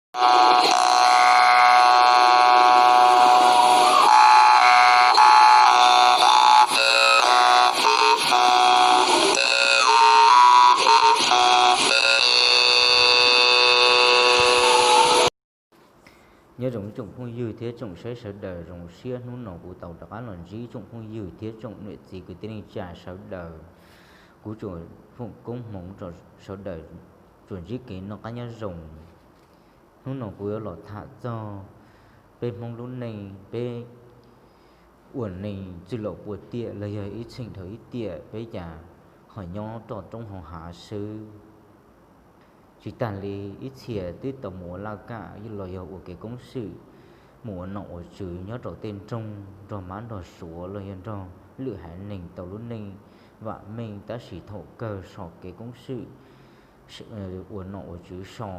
Nyob zoo tsoom phooj ywg thiab tsoom saib sawv daws, zoo siab hnub no kuv tau rov qab los ntsib tsoom phooj ywg thiab tsoom niam txiv kwv tij neej tsa sawv daws. Kuv tsuas foom koob hmoov rau sawv daws tsuas ntsib kev noj qab nyob zoo. Hnub no kuv yuav los tham txog peb Hmoob lub neej, peb ua neej txwj laus pua tiam los yog ib txheej dhau ib tiam, peb cas ho nyob roj roob hauv hav xwb. Tsis tas li, ib txhia twb tau mus ua laj kam los yog ua kev koob xwm, mus ua nom ua tswv nyob rau tej nroog nrog mab nrog suav los yog nrog lwm haiv neeg tau lub neej vam meej, tab sis thaum kawg so kev koob xwm ua nom ua tswv so,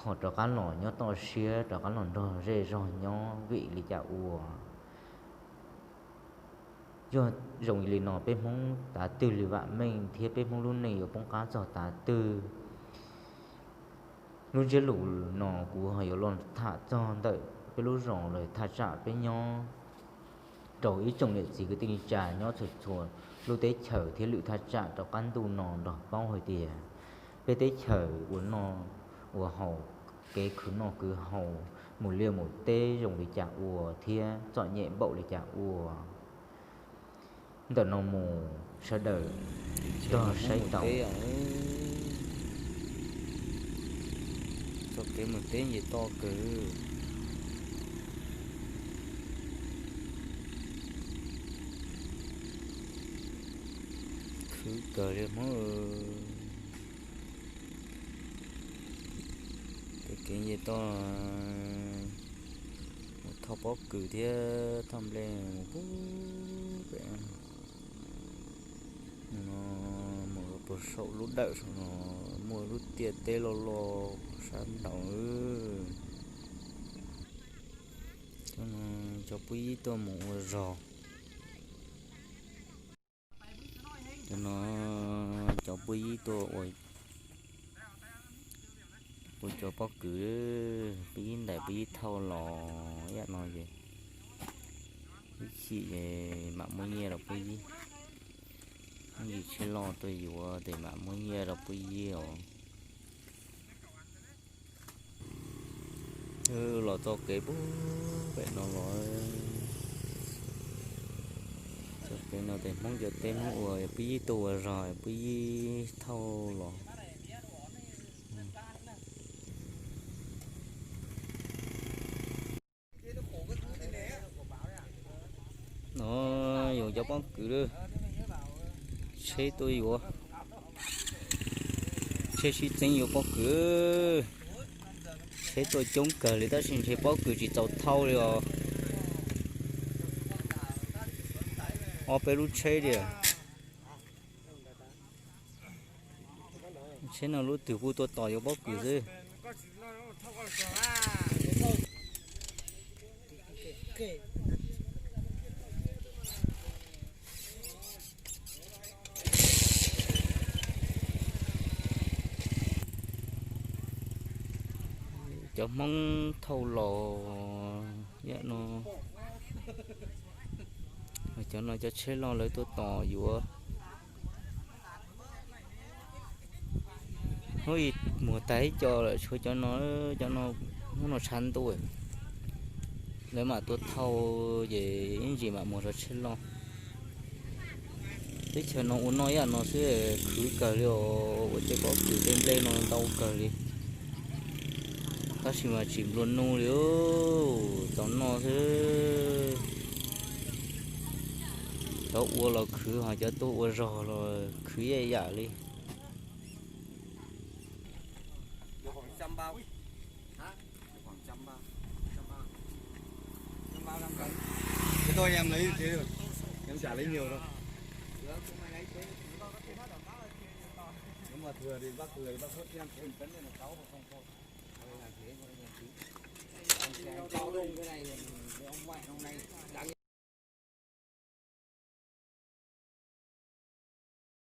ho rov qab los nyob toj siab, rov qab los nrog zej zog nyob vim li cas ua. Yog zoo li no peb Hmoob tav twg li vam meej thiab peb Hmoob lub neej yuav poob qab txog tav twg. Lub ntsiab lus no kuv ho yuav los tham txog ntawm peb lub zos lawm thaj tsam peb nyob rau ib tsoom niam txiv kwv tij neej tsa nyob txhua txhua lub teb chaws thiab lwm thaj tsam rau qab ntuj no nrog paub hais tias peb teb chaws ua noj ua haus, kev khwv noj khwv haus, mus liaj mus teb zoo li cas ua thiab txom nyem npaum li cas ua. Ntawm no mus sawv daws nrog saib tau. Txoj kev mus teb nce toj kawg. Khwv kawg li Hmoob. Tej kev nce toj mus thauj pob kws thiab thauj nplej mus pub pem no, mus rau puag saum lub dawm saum no muaj lub tiaj teb loj loj sab nraud. Cov no cov pub yib tuaj mus ua zog. Cov no cov pub yib tuaj ua, ua cov pob kws, pub yib ntais pub yib thauj los ib yam no ces ib chim ces mam muab nyiaj rau pub yib. Muaj yim tsheb loj tuaj yuav ces mam muab nyiaj rau pub yib os. Los txoj kev pub pem no los, txoj kev no tes Hmoob cov teb Hmoob ua, pub yib tuaj ua zog pub yib thauj los. No yuav cov pob kws, tsheb tuaj yuav, tsheb sib txeeb yuav pob kws. Tsheb tuaj coob kawg li tab sis ntshe pob kws tsis txaus thauj li os. Ob peb lub tsheb tiag. Tsheb no lub twg kuj tuaj tos yuav pob kws xwb. Cov Hmoob thauj los yam no, cov no cov tsheb loj lawv tuaj tos yuav. Hnub ib muag tag ib co lawm tshuav cov no, cov no hnub no tshav ntuj lawv mam tuaj thauj ces ib ntsis mam muag rau tsheb loj. Teb chaws no ua noj yam no xwb, khwv kawg li os, ua tej pob kws tej nplej no ntau kawg li. Tab sis mas tsis nplua nuj li, txaus noj xwb. Cov ua los khwv, ho cov tuaj ua zog los khwv ib yam li. Tôi em lấy thế rồi. Em chả lấy nhiều đâu. Nếu mà thừa thì bác thừa thì bác hốt cho em thêm tấn này là sáu và không thôi. Cái này thì ông ngoại hôm nay đáng